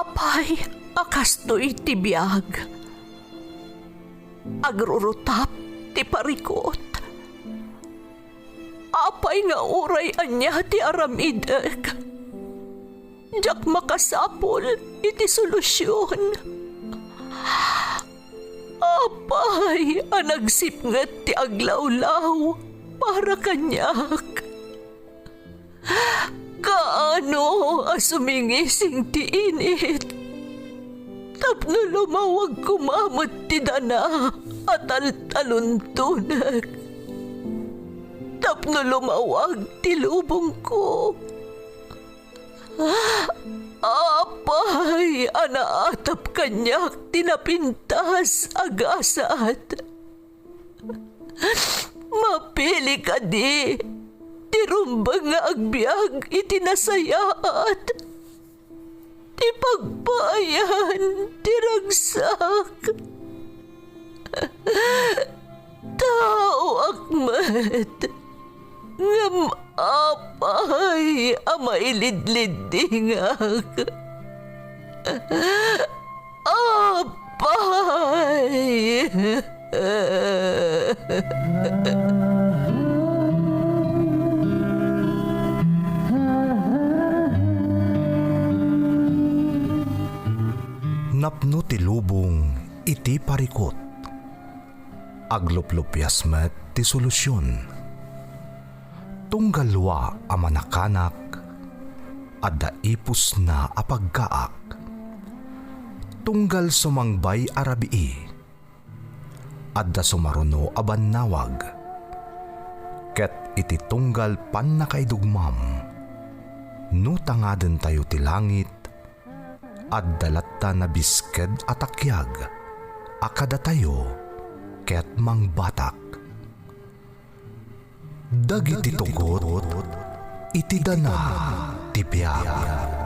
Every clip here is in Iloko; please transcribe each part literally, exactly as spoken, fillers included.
Apay a kastoy ti biag? Agrurutap ti parikut. Apay nga uray ania ti aramidek, diak makasapul iti solusion. Apay a nagsipnget ti aglawlaw para kaniak? Kaano a sumingising ti init tapno lumawag koma met ti dana a taltaluntonek, tapno lumawag ti lubongko? Apay a naatap kaniak ti napintas a gasat? Mapili kadi ti rumbeng nga agbiag iti nasayaat, ti pagpaayan ti ragsak? Taoak met, ngem apay a mailidliddingak? Apay! Napno ti lubong iti parikut. Agluplupias met ti solusion. Tunggal wa a manakanak, adda ipusna a pagkaak. Tunggal sumangbay a rabii, adda sumaruno a bannawag. Ket iti tunggal pannakaidugmam, no tangadentayo ti langit, adda latta nabisked a takiag a kadatayo ket mangbatak. Dagiti tugot iti dana ti biag.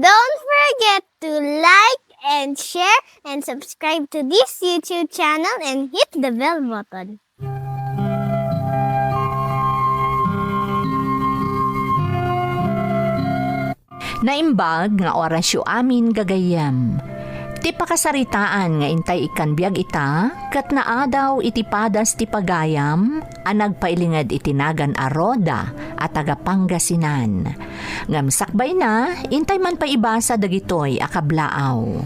Don't forget to like and share and subscribe to this YouTube channel and hit the bell button. Naimbag nga orasyo amin, gagayyem. Ti pakasaritaan nga intay ikkan biag ita, ket naadaw iti padas ti pagayam a nagpailinged iti nagan a Roda a taga Pangasinan. Ngem sakbayna, intay man pay ibasa dagitoy a kablaaw.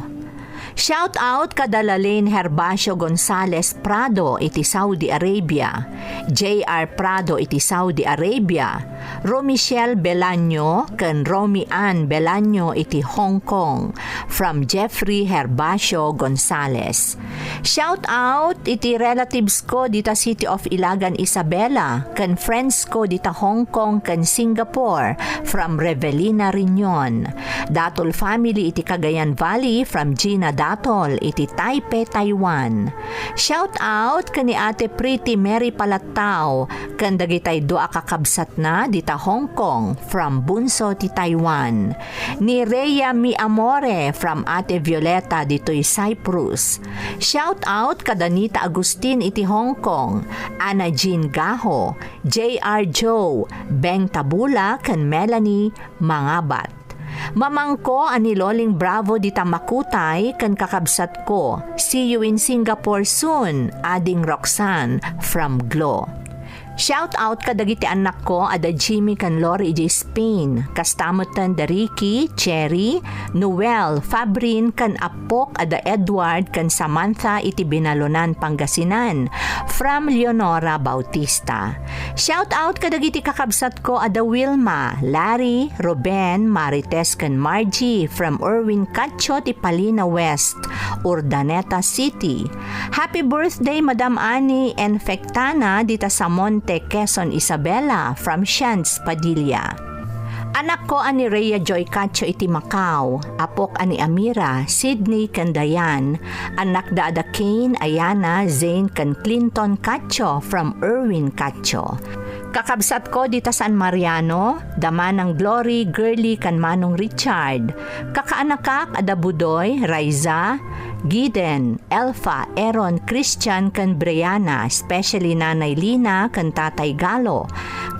Shout out kada Lalin Herbacio Gonzalez Prado iti Saudi Arabia, J R Prado iti Saudi Arabia, Romichelle Belaño ken Romy Ann Belaño iti Hong Kong, from Jeffrey Herbacio Gonzalez. Shout out iti relatives ko dita City of Ilagan, Isabela, ken friends ko dita Hong Kong ken Singapore, from Revelina Riñon. Datol family iti Cagayan Valley, from Gina Datol iti Taipei, Taiwan. Shout out ken ni Ate Pretty Mary Palattao ken dagitay dua a kakabsatna dita Hong Kong, from Bunso ti Taiwan. Ni Rhea Mi Amore, from Ate Violeta ditoy Cyprus. Shout out kada Nita Agustin iti Hong Kong, Ana Jean Gaho, J R Joe, Beng Tabula, ken Melanie Mangabat. Mamangko a ni Loling Bravo dita Makutay ken kakabsatko. See you in Singapore soon, Ading Roxanne from Glo. Shout out kadagiti annakko a da Jimmy ken Lori idiay Spain, kasta metten da Ricky, Cherry, Noel, Fabrin, ken appok a da Edward ken Samantha iti Binalonan, Pangasinan, from Leonora Bautista. Shout out kadagiti kakabsatko a da Wilma, Larry, Ruben, Marites, ken Margie from Erwin Cacho ti Palina West, Urdaneta City. Happy birthday, Madam Annie Enfectana, dita Samonte, Quezon, Isabela, from Shans Padilla. Anakko a ni Rhea Joy Cacho iti Macau, apok a ni Amira, Sydney ken Diane, annakda a da Kane, Ayana, Zane ken Clinton Cacho from Erwin Cacho. Kakabsatko dita San Mariano, da Manang Glory, Girly ken Manong Richard. Kakaanakak a da Budoy, Raiza, Giden, Elfa, Aaron, Christian, ken Brianna, especially Nanay Lina ken Tatay Galo.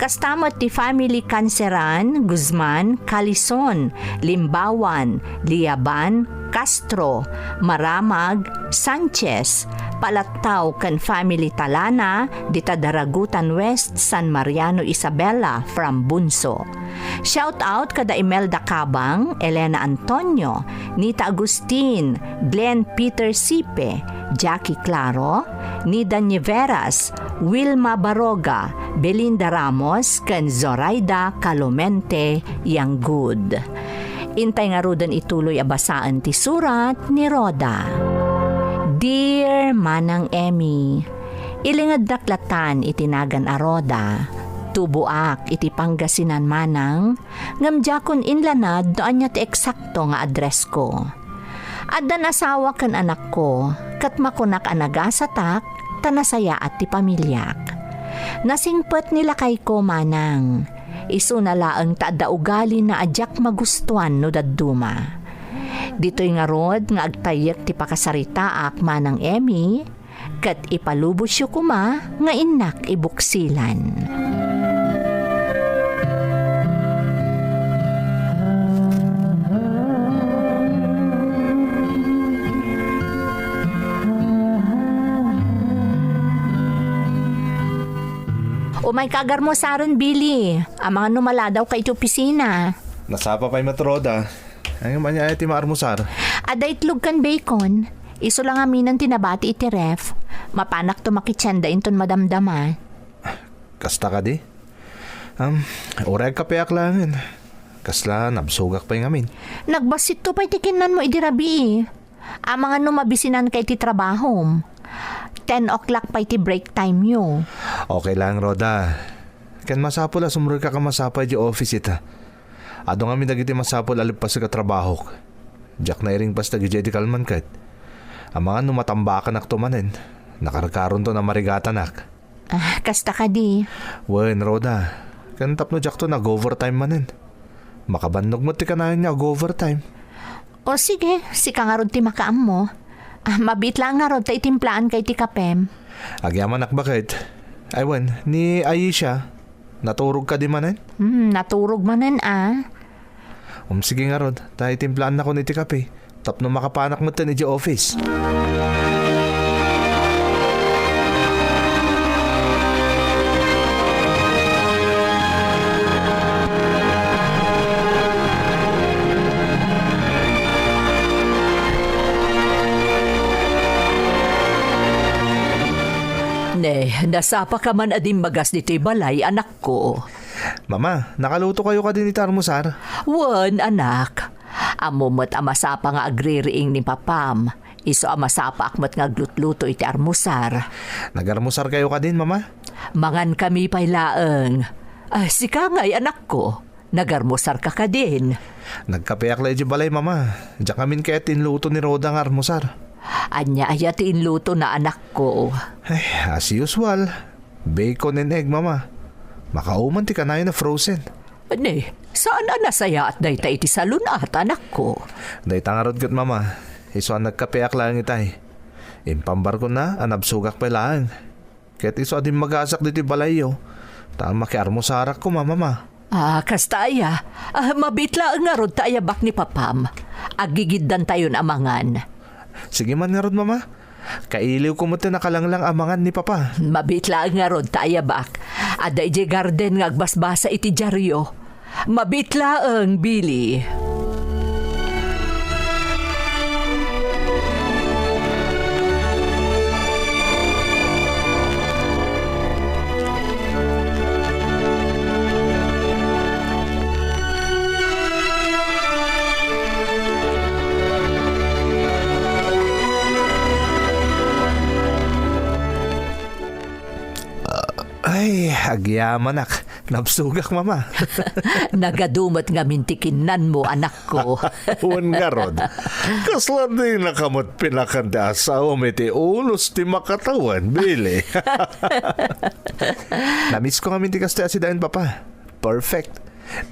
Kasta met ti family Canceran, Guzman, Calison, Limbawan, Liaban, Castro, Maramag, Sanchez, Palattao ken family Talana, dita Daragutan West, San Mariano, Isabela, from Bunso. Shout out kada Imelda Cabang, Elena Antonio, Nita Agustin, Glenn Peter Sipe, Jackie Claro, Nida Niveras, Wilma Baroga, Belinda Ramos, ken Zoraida Calomente Yanggud. Intay ngaruden ituloy a basaen ti surat ni Rhoda. Dear Manang Emmy, ilingeddak latan iti nagan a Rhoda. Tuboak iti Pangasinan manang, ngem diakon inlanad no ania ti eksakto nga addressko. Addan asawa ken anakko, ket makunak a nagasatak ta nasayaat ti pamiliak. Nasingpet ni lakayko manang. Isuna laeng ta adda ugalina a diak magustuan no dadduma. Ditoy ngarud nga agtayyek ti pakasaritaak, Manang Emmy, ket ipalubosyo koma nga innak ibuksilan. Umayka agarmusaren, Billy. Amangan no maladawka iti opisina. Nasapa pay met, Rhoda. Ay, ania aya ti maarmusar? Adda itlog ken bacon. Isu la ngaminen ti nabati iti ref. Mapanakto makitienda inton madamdama. Kasta kadi? Am, uray agkapeak laengen. Kasla nabsogak pay ngamin. Nagbassitto pay ti kinnanmo idi rabii. Amangan no mabisinanka iti trabahom. Ten o'clock pay ti break time yo. Okay lang, Rhoda. Ken masapul a sumrekak a masapa idiay office ita. Adu ngamin dagiti masapul a leppasek a trabahok. Diak nairingpas dagidiay idi kalman ket. Amangan no matambakanakto manen. Nakarkaronto a marigatanak. Ah, kasta kadi. Wen, Rhoda. Ken tapno diakto nag-overtime manen. Makabannog met ti kanayon nga ag-overtime. O sige, sika ngarud ti makaammo. Ah, mabiit laeng ngarud ta itimplaanka iti kapem. Agyamanak baket. Ay wen, ni Aisha, naturog kadi manen? Hmm, naturog manen a. Um, sige ngarud, ta itimplaannakon iti kape. Tapno makapanak metten idiay office. Ne, nasapaka man a dimmagas ditoy balay, anakko. Mama, nakalutokayo kadin iti armusar? Wen, anak. Ammom met a masapa nga agririing ni papam. Isu a masapaak met nga aglutluto iti armusar. Nagarmusarkayo kadin, Mama? Mangankami pay laeng. Ah, sika ngay, anakko. Nagarmusarka kadin. Nagkapeak la idiay balay, Mama. Diak ngamin kayat ti inluto ni Rhoda nga armusar. Ania aya ti inlutona, anakko? Ay, as usual. Bacon and egg, Mama. Makauman ti kanayon a frozen. Ne, saan a nasayaat dayta iti salun-at, anakko? Dayta ngarud ket, Mama, isu a nagkapeak laeng itay. Impambarkona a nabsogak pay laeng. Ket isu a dimmagasak ditoy balayyo, ta makiarmusarak koma, Mama. Ah, kasta aya? Ah, mabiit laeng ngarud ta ayabak ni papam. Agigiddantayon a mangan. Sige man ngarud, Mama. Kailiwko met ti nakalanglang a mangan ni Papa. Mabiit laeng ngarud ta ayabak. Adda idiay garden nga agbasbasa iti diario. Mabiit laeng, Billy. Ay, agyamanak. Nabsogak, Mama. Nagadu met ngamin ti kinnanmo, anakko. Wen ngarud, kasla dinaka met pinakan ti asawam iti unos ti makatawen, Billy? Namisko ngamin ti kastoy a sidaen, Papa. Perfect.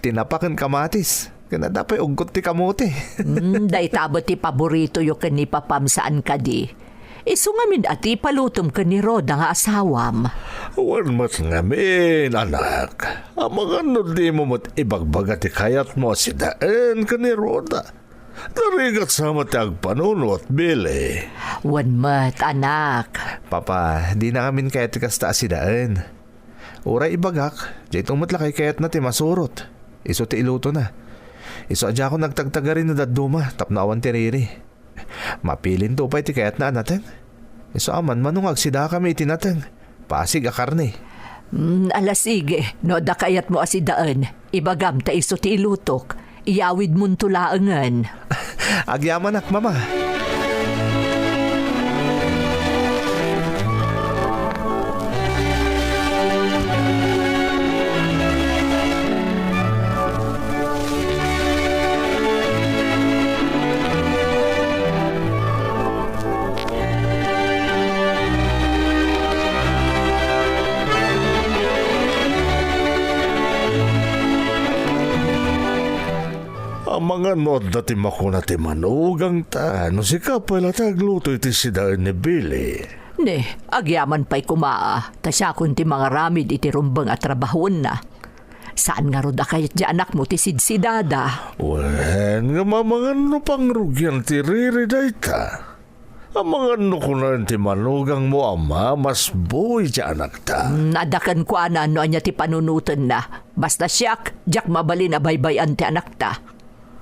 Tinapa ken kamatis. Ken adda pay uggot ti kamote. Hmm, dayta met ti paboritoyo ken ni Papam saan kadi. Isu ngamin a ti ipalutom ken ni Rhoda nga asawam. Wen met ngamin, anak. Amangan no dimo met ibagbaga ti kayatmo a sidaen ken ni Rhoda. Narigat sa met ti agpanunot, Billy. Wen met, anak. Papa, dina ngamin kayat ti kasta a sidaen. Uray ibagak, daytoy met la kaykayatna ti masurot. Isu ti ilutona. Isu a diakon agtagtagari no dadduma tapno awan ti riri. Mapilinto pay ti kayatna a nateng. Isu a manmano nga agsidakami iti nateng. Pasig a karne. Mm, ala sige, no adda kayatmo a sidaen, ibagam ta isu ti ilutok. Iyawidmonto laengen. Agyamanak, Mama. Amangan no adda ti makuna ti manugangta, no sika pay la ti agluto iti sidaen ni Billy. Ne, agyaman pay koma, ta siakon ti mangaramid iti rumbeng a trabahonna. Saan ngarud a kayat ti anakmo ti sidsidada? Wen, ngem amangan no pangrugian ti riri dayta. Amangan no kunaen ti manugangmo a mamasboy ti anakta. Mm, adda kenkuana no ania ti panunotenna. Basta siak, diak mabalin a baybay-an ti anakta.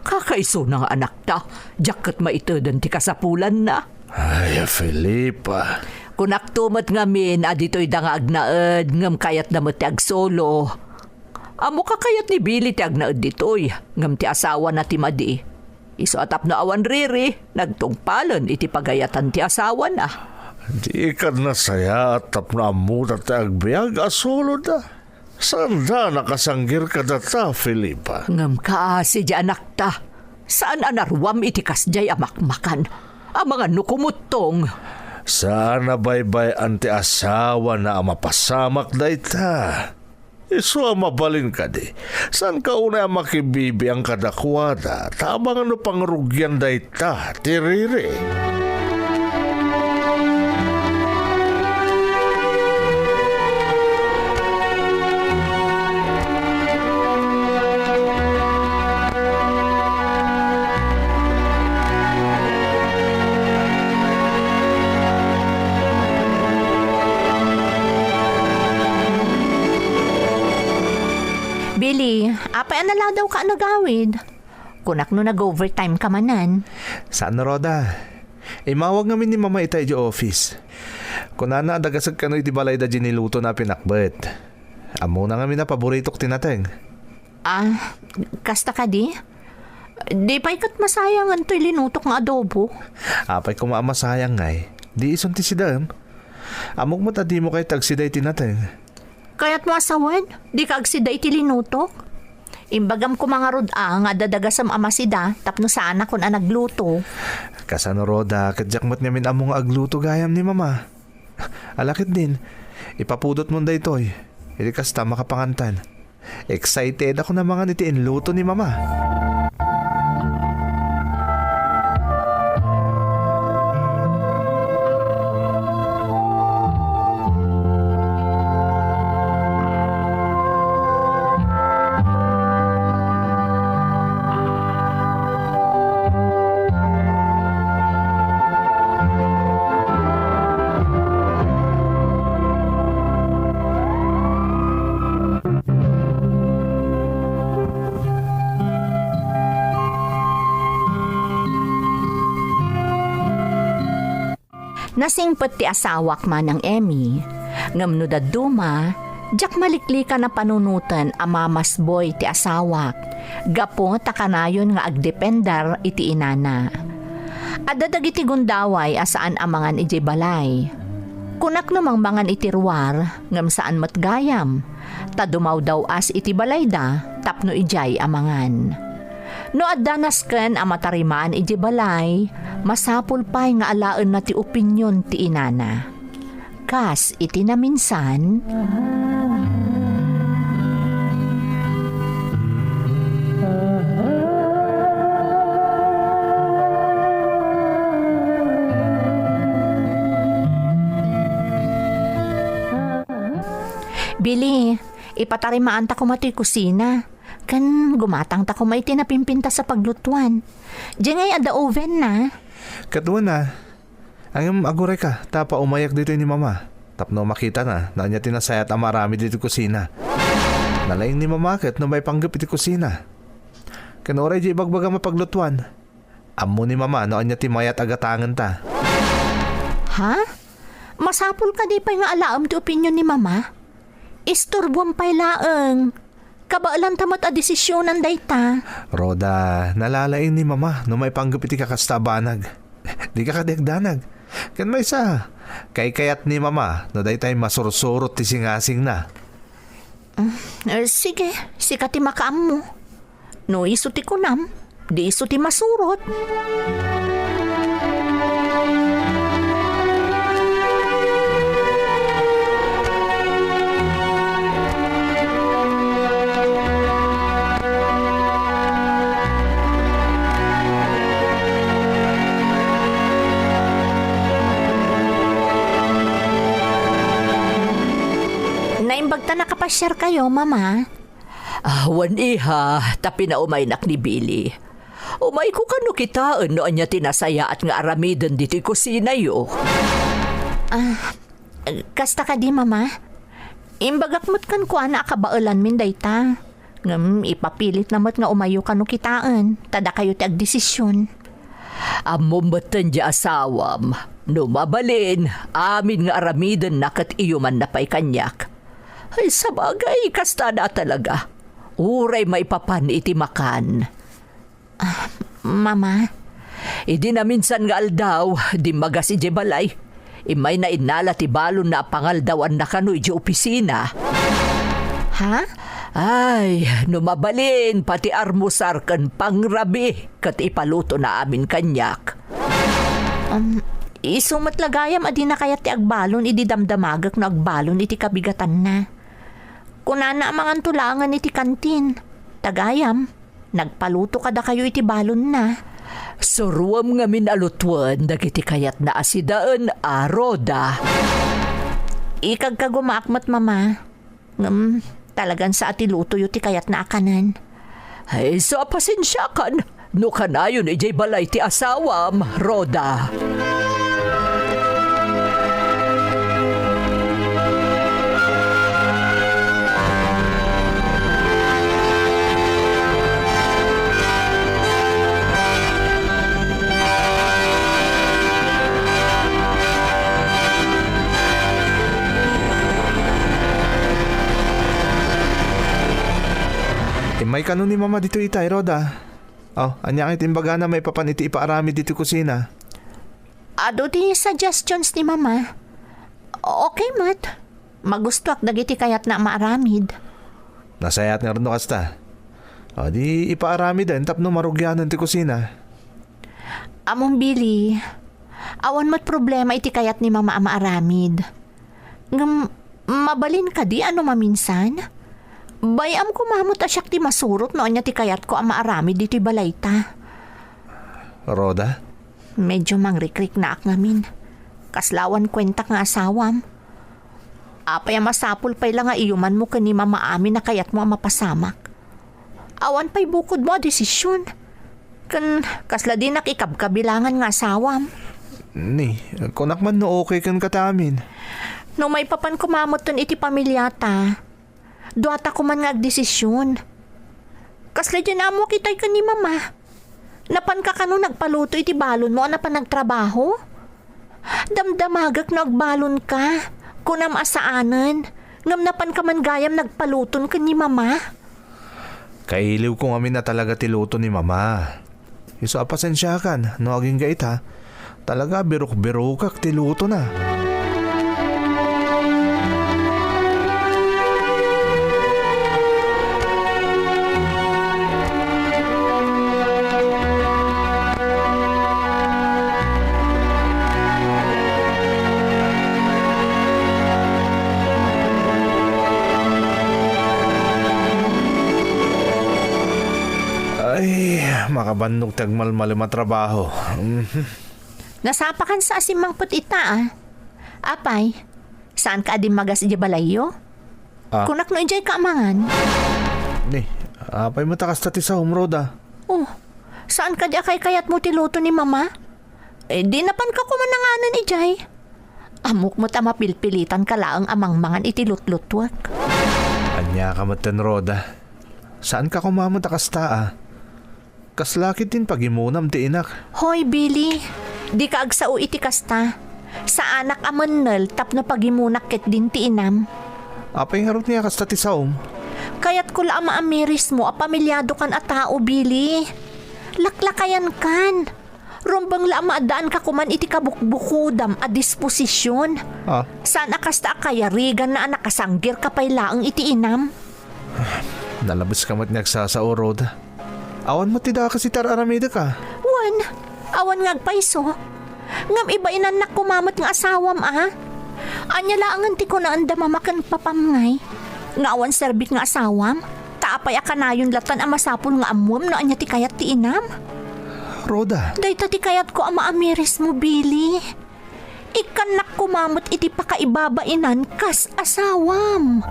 Kakaisuna nga anakta, diak ket maiteden ti kasapulanna. Ay, Felipa. Kunakto met ngamin a ditoyda nga agnaed, ngem kayatda met ti agsolo. Ammoka kayat ni Billy ti agnaed ditoy, ngem ti asawana ti madi. Isu a tapno awan riri, nagtungpalen iti pagayatan ti asawana. Dika nasayaat tapno ammoda ti agbiag a soloda. Saanda a nakasanggir kadata, Felipa. Ngem kaasi ti anakta. Saan a naruam iti kasdiay a makmakan. Amangan no kumuttong. Saan a baybay-an ti asawana a mapasamak dayta. Isu a mabalin kadi, saanka unay a makibibiang kadakuada, ta amangan no pangrugian dayta ti riri. Billy, apay a naladawka a nagawid? Kunak no nag-overtime ka manen. Saan, Rhoda? Immawag ngamin ni Mama ita idiay office. Kunana a dagasek kano iti balayda diay nilutona a pinakbet. Ammona ngamin a paboritok ti nateng. Ah, kasta kadi? Di pay ket masayangen toy linutok nga adobo. Apay koma a masayang ngay? Di isun ti sidaem. Ammok met a dimo kayat ti agsida iti nateng. Kayatmo a sawen? Dika agsida iti linutok? Imbagam koma ngarud a nga adda dagasem a masida tapno saanakon a nagluto. Kasano, Rhoda, ket diak met ngamin ammo nga agluto gayam ni Mama. Ala ketdin, ipapudotmon daytoy. Iti kasta, makapangantan. Excited ako a mangan iti inluto ni Mama. Nasingpet ti asawak, Manang Emmy. Ngem no dadduma, diak maliklikan a panunoten a mamasboy ti asawak, gapu ta kanayon nga agdepender iti inana. Adda dagiti gundaway a saan a mangan idiay balay. Kunak no mangmangan iti ruar, ngem saan met gayam, ta dumawdaw-as iti balayda tapno idiay a mangan. No adda nasken a matarimaan idiay balay, masapul pay nga alaenna ti opinion ti inana. Kas iti naminsan, Bili, ipatarimaanta koma toy kusina. Ken gumatangta koma iti napimpintas a paglutuan. Diay ngay adda oven na. Ket wen a, ngem agurayka, ta paumayak ditoy ni Mama. Tapno makitana no ania ti nasayaat a maaramid iti kusina. Nalaing ni Mama ket no maipanggep iti kusina. Ken uray diay ibagbagam a paglutuan, ammo ni Mama no ania ti mayat a gatangenta. Ha? Masapul kadi pay nga alaem ti opinion ni Mama? Isturbuam pay laeng. Kabaelanta met a desisionan dayta. Rhoda, nalalaing ni Mama no maipanggep iti kakasta a banag. Dika kadi agdanag. Ken maysa, kaykayat ni Mama no daytay masursurot ti singasingna. Mm, eh, sige, sika ti makaammo. No isu ti kunam, di isu ti masurot. Naimbag ta nakapasiarkayo, Mama. Ah, wen, iha, ta pinaumaynak ni Billy. Umayko kano kitaen no ania ti nasayaat nga aramiden ditoy kusinayo. Ah, kasta kadi, Mama? Imbagak met kenkuana a kabaelanmin dayta. Ngem ipapilitna met nga umayyo kano kitaen, ta dakayo ti agdesision. Ammom metten diay asawam, no mabalin, amin nga aramidenna ket iyumanna pay kaniak. Ay, sabagay, kasta a talaga. Uray maipapan iti makan. Ah, Mama. Idi naminsan nga aldaw, dimmagas idiay balay. Immayna innala ti balonna a pangaldawanna kano idiay opisina. Ha? Ay, no mabalin, pati armusar ken pangrabi ket ipalutona amin kaniak. Um, isu met la gayam a dina kayat ti agbalon idi damdamagek no agbalon iti kabigatanna. Kunana a manganto laengen iti kantin. Ta gayam, nagpaluto kadakayo iti balonna. Suroem ngamin a lutuen dagiti kayatna a sidaen a, Rhoda. Ikagkagumaak met, Mama. Ngem, talagan sa a ti lutoyo ti kayatna a kanen. Ay, isu a pasensiakan no kanayon idiay balay ti asawam, Rhoda. Immay kano ni Mama ditoy itay, Rhoda. Oh, ania ngay ti imbagana maipapan iti ipaaramid ditoy kusina? Adu ti suggestions ni Mama. Okay met. Magustuak dagiti kayatna a maaramid. Nasayaat ngarud no kasta. O, di ipaaramiden tapno marugianen ti kusina. Amon, Billy, awan met problema iti kayat ni Mama a maaramid. Ngem, mabalin kadi a no maminsan? Bay-am koma met a siak ti masurot no ania ti kayatko a maaramid ditoy balayta. Rhoda? Medyo mangrikriknaak ngamin. Kasla awan kuentak nga asawam. Apay a masapul pay la nga iyumanmo ken ni Mama amin a kayatmo a mapasamak? Awan pay bukodmo a desisyon. Ken kasla dinak ikabkabilangan nga asawam. Ni, kunak man no okay kenka ti amin. No maipapan koma metten iti pamiliata, duata koman nga agdesisyon. Kasla diay ammoak itay ken ni Mama. Napanka kano nagpaluto iti balonmo a napan nagtrabaho? Damdamagek no agbalonka. Kunam a saanen, ngem napanka man gayam nagpaluton ken ni Mama. Kailiwko ngamin a talaga ti luto ni Mama. Isu a pasensiakan no agingga ita, talaga birukbirukak ti lutona. Eh, makabannogak ti agmalmalem a trabaho. Mhm. Nasapakan sa a simmangpet ita, ah. Apay, saanka a dimmagas idiay balayyo? Ah. Kunak no idiay ka amangan. Ni, apay met a kasta ti saom, Rhoda? Oh, saan kadi a kaykayatmo ti luto ni Mama? Eh, di napanka koma nanganan idiay. Ammok met a mapilpilitanka laeng a mangmangan iti lutlutuek. Ania ka metten, Rhoda? Saanka koma met a kasta, ah? Kasla ketdin pagimunam ti inak. Hoy, Billy, dika agsao iti kasta. Saanak a mennel tapno pagimunak ketdin ti inam. Apay ngarud nga kasta ti saom? Kayatko la a maamirismo a pamialiadokan a tao, Billy. Laklakayankan. Rumbeng la a maaddaanka koman iti kabukbukodam a disposision. Ah. Saan a kasta a kayariganna a nakasanggirka pay laeng iti inam? Nalabeska met nga agsasao, Rhoda. Awan met ti dakes iti ar-aramidek, ah. Wen, awan nga agpayso. Ngem ibainannak koma met nga asawam, a? Ania laengen ti kunaenda mama ken papam ngay? Nga awan serbik nga asawam? Ta apay a kanayon latan a masapul nga ammuem no ania ti kayat ti inam? Rhoda. Dayta ti kayatko a maamirismo, Billy. Ikkannak koma met iti pakaibabainan kas asawam.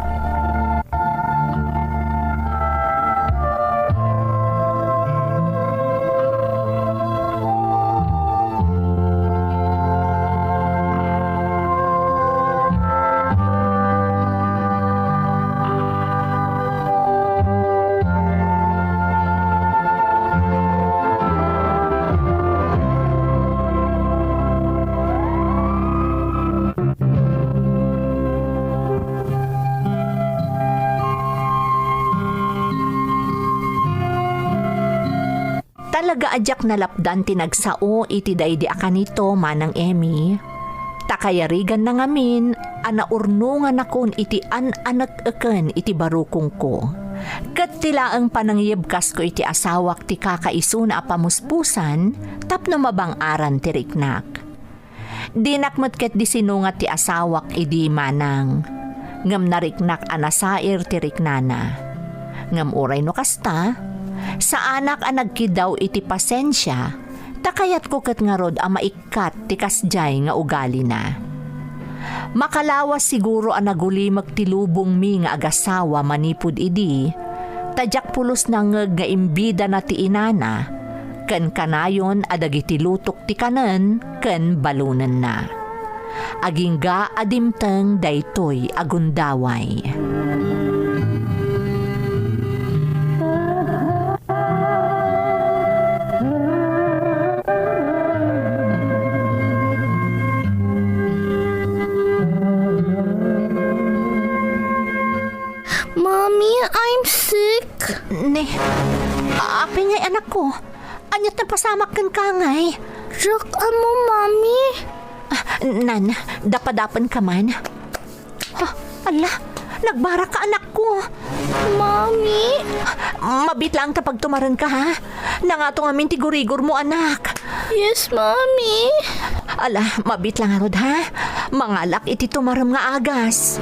Talaga a diak nalapdan ti nagsao iti daydi a kanito, Manang Emmy. Ta kayariganna ngamin a naurnonganakon iti an-anek-eken iti barukongko. Ket ti laeng panangyebkasko iti asawak ti kakaisuna a pamuspusan tapno mabang-aran ti riknak. Dinak met ketdi sinungat ti asawak idi manang, ngem nariknak a nasair ti riknana. Ngem uray no kasta, saanak a nagkiddaw iti pasensia, ta kayatko ket ngarud a maikkat ti kasdiay nga ugalina. Makalawas siguro a nagulimek ti lubongmi nga agasawa manipud idi, ta diak pulos nangngeg nga imbidana ti inana, ken kanayon a dagiti lutok ti kanen ken balonenna. Agingga a dimteng daytoy a gundaway. Mommy, I'm sick. Ne, apay ngay, anakko? Ania't napasamak kenka ngay? Diak ammo, Mommy. Ah, nan, dapadapenka man. Ah, ala, nagbarakka, anakko. Mommy? Mabiit laeng ta pagtumarenka, ha? Nangato ngamin ti gurigormo, anak. Yes, Mommy. Ala, mabiit lang ngarud, ha? Mangalak iti tumarem nga agas.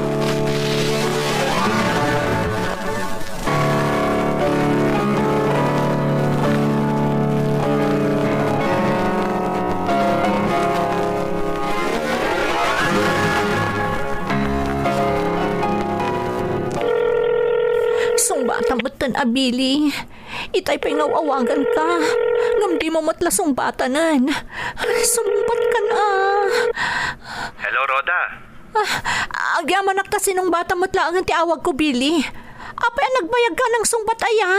Sungbatam metten a, Billy. Itay pay nga aw-awaganka, ngem dimo met la sungbatanen. Sumungbatkan a. Hello, Rhoda. Ah, agyamanak ta sinungbatam met laengen ti awagko, Billy. Apay a nagbayagka a nangsungbat aya?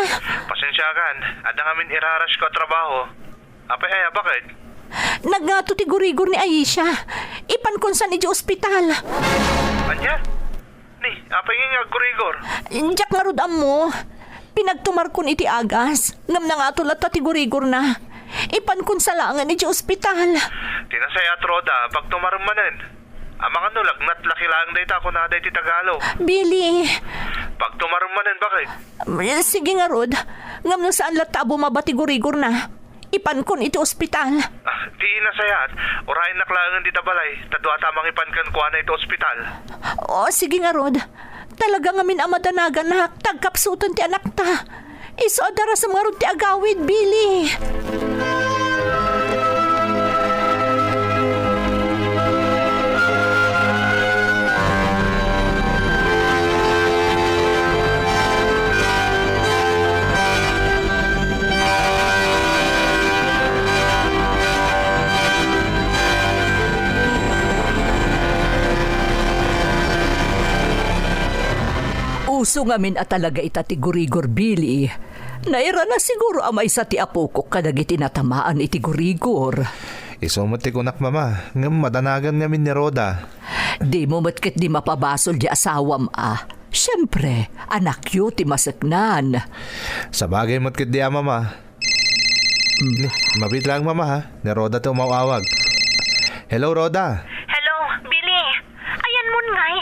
Pasensiakan, adda ngamin irarashko a trabaho. Apay aya, baket? Nagngato ti gurigor ni Aisha. Ipankon san idiay ospital. Ania? Ni, apay nga aggurigor? Diak ngarud ammo. Pinagtumarkon iti agas, ngem nangato latta ti gurigorna. Ipankon sa laengen idiay ospital. Ti nasayaat, Rhoda, pagtumarem manen. Amangan no lagnat la laeng dayta, kunada iti Tagalog. Billy. Pagtumarem manen, baket? Sige ngarud, ngem no saan latta a bumaba ti gurigorna, ipankon iti ospital. Ah, ti nasayaat, urayennak laengen dita balay, ta duata a mangipan kenkuana iti ospital. O, sige ngarud. Talaga ngamin a madanaganak, ta agkapsuten ti anakta. Isu a darasem ngarud ti agawid, Billy. Uso ngamin a talaga ita ti gurigor, Billy. Nairana siguro a maysa ti apokok kadagiti natamaan iti gurigor. Isu met ti kunak, Mama, ngem madanagan ngamin ni Rhoda. Dimo met ketdi mapabasol ti asawam a. Siempre, anakyo ti maseknan. Sabagay met ketdi a, Mama. Hmm. Ni, mabiit lang, Mama, ha? Ni Rhoda ti umaw-awag. Hello, Rhoda. Hello, Billy. Ayanmon ngay.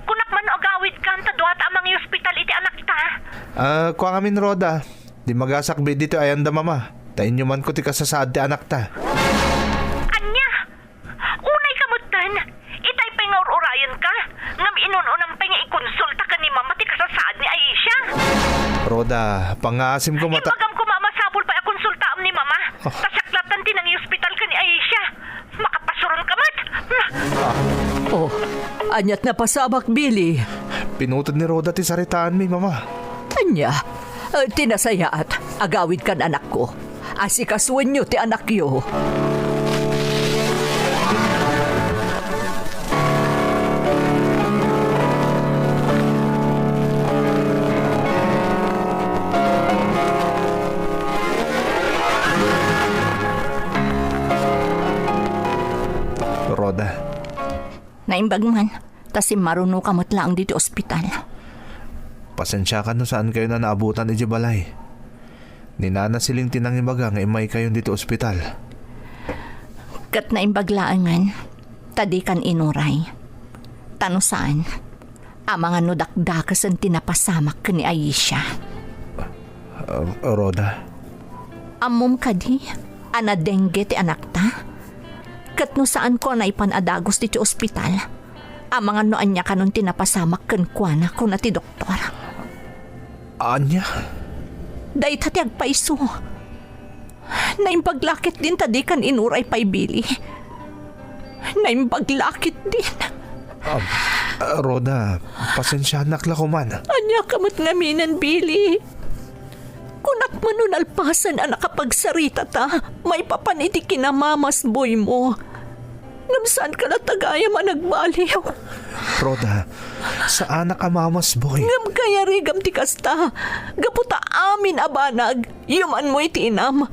Kunak man no agawidkan ta duata a mangihospital iti anakta. Ah, kua ngamin, Rhoda. Di magasakbay ditoy ayanda, Mama. Ta inyumanko ti kasasaad ti anakta. Ania? Unay ka metten. Itay pay nga ur-urayenka. Ngem inun-unam pay nga ikonsulta ken ni Mama ti kasasaad ni Aisha. Rhoda, pangngaasim ko mata- Imbagam koma a masapul pay a konsultaam ni Mama. Oh. Ta siak latta ti nangihospital ken ni Aisha. Makapasuron ka met. Oh, aniat napasamak, Billy? Pinuted ni Rhoda ti saritaanmi, Mama. Ania? Eh, ti nasayaat, agawidkan, anakko. Asikasuenyo ti anakyo. Rhoda. Naimbag man, ta simmarunoka met laeng ditoy ospital. Pasensiakan no saankayon a naabutan idiay balay. Ni Nana Siling ti nangibaga nga immaykayon ditoy ospital. Ket naimbag laengen, ta dikan inuray. Ta no saan, amangan no dakdakesen ti napasamak ken ni Aisha. Ah, Rhoda? Ammom kadi a nadengue ti anakta? Ket no saanko a naipan a dagus ditoy ospital, amangan no ania kanon ti napasamak kenkuana, kuna ti doktor. Ania? Dayta ti agpayso. Naimbag la ketdin ta dikan inuray pay, Billy. Naimbag la ketdin. Ah, ah, Rhoda, pasensianak la koman. Ania ka met ngaminen, Billy? Kunak man no nalpasen a nakapagsaritata maipapan iti kinamamasboymo. Ngem saanka latta gayam a nagbaliw. Rhoda, saanak a mamasboy. Ngem kayarigam ti kasta, gapu ta amin a banag, yumanmo iti inam.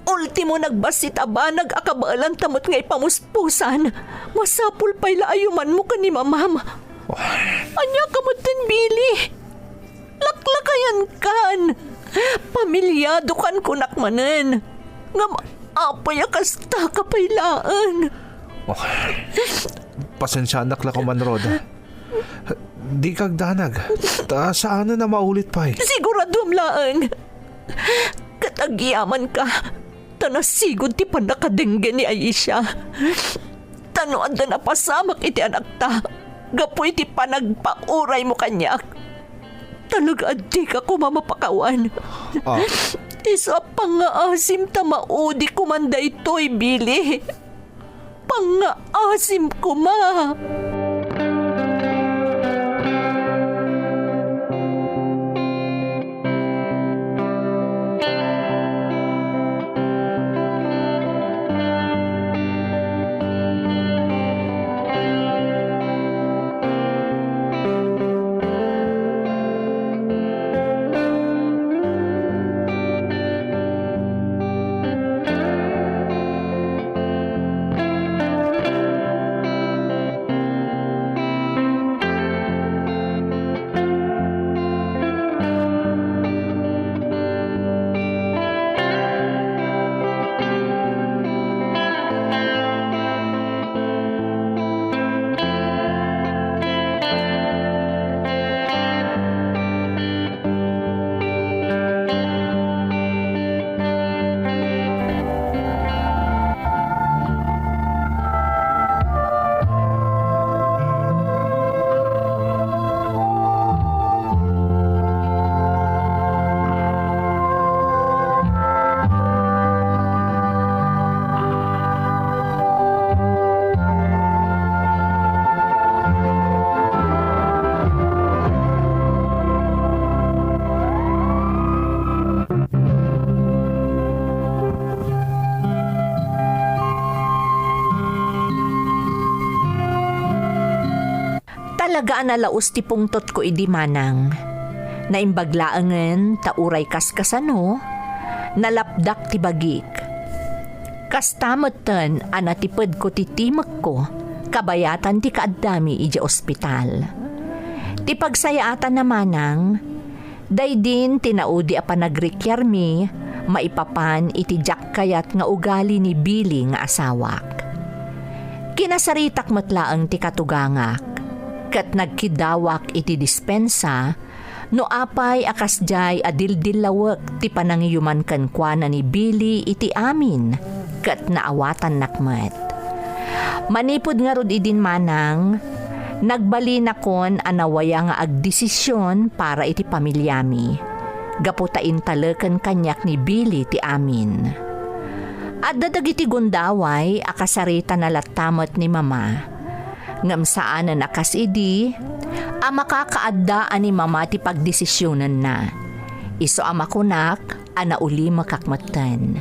Ultimo, nagbassit a banag a kabaelanta met nga ipamuspusan. Masapul pay la a yumanmo ken ni mamam. Ania ka metten, Billy? Laklakayankan. Pamiliadokan, kunak manen. Ngem apay a kastaka pay laeng? Oh, pasensianak la koman, Rhoda. Dika agdanag. Ta saanen a maulit pay. Siguraduam laeng. Ket agyamanka, ta nasigud ti pannakadengue ni Aisha. Ta no adda napasamak iti anakta gapu iti panagpauraymo kaniak, talaga a dika koma mapakawan. Ah. Isu a pangngaasim ta maudi koman daytoy, Billy. Pangngaasim koma. Talaga a nalaus ti pungtotko idi, manang. Naimbag laengen ta uray kaskasano, nalapdak ti bagik. Kasta metten a natipedko ti timekko kabayatan ti kaaddami idiay ospital. Ti pagsayaatanna, manang, daydin ti naudi a panagrikiarmi maipapan iti diak kayat nga ugali ni Billy nga asawak. Kinasaritak met laeng ti katugangak, ket nagkiddawak iti dispensa no apay a kasdiay a dildillawek ti panangiyuman kenkuana ni Billy iti amin, ket naawatannak met. Manipud ngarud idin, manang, nagbalinakon a nawaya nga agdesision para iti pamiliami, gapu ta intaleken kaniak ni Billy ti amin. Adda dagiti gundaway a kasaritana latta met ni Mama, ngem saanen a kas idi a makakaadda a ni Mama ti pagdesisionenna. Isu a makunak a naulimekak metten.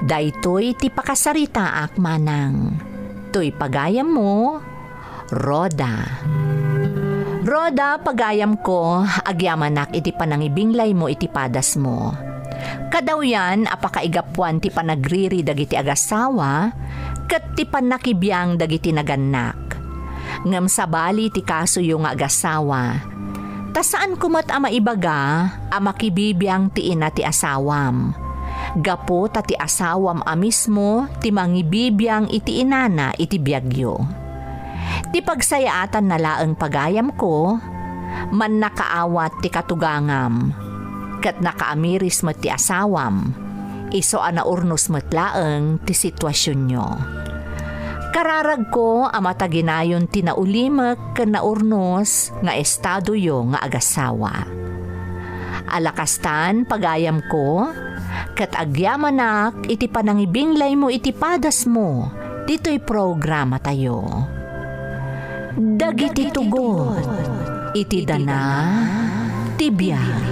Daytoy ti pakasaritaak, manang. Toy pagayammo, Rhoda. Rhoda, pagayamko, agyamanak iti panangibinglaymo iti padasmo. Kadawyan a pakaigapuan ti panagriri dagiti agasawa ket ti pannakibiang dagiti nagannak. Ngem sabali ti kasoyo nga agasawa, ta saanko met a maibaga a makibibiang ti ina ti asawam, gapu ta ti asawam a mismo ti mangibibiang iti inana iti biagyo. Ti pagsayaatanna laeng, pagayamko, mannakaawat ti katugangam, ket nakaamiris met ti asawam, isu a naurnos met laeng ti situasionyo. Kararagko a mataginayon ti naulimek ken naurnos nga estadoyo nga agasawa. Ala kastan, pagayamko, ket agyamanak iti panangibinglaymo iti padasmo ditoy programatayo. Dagiti tugot iti dana ti biag.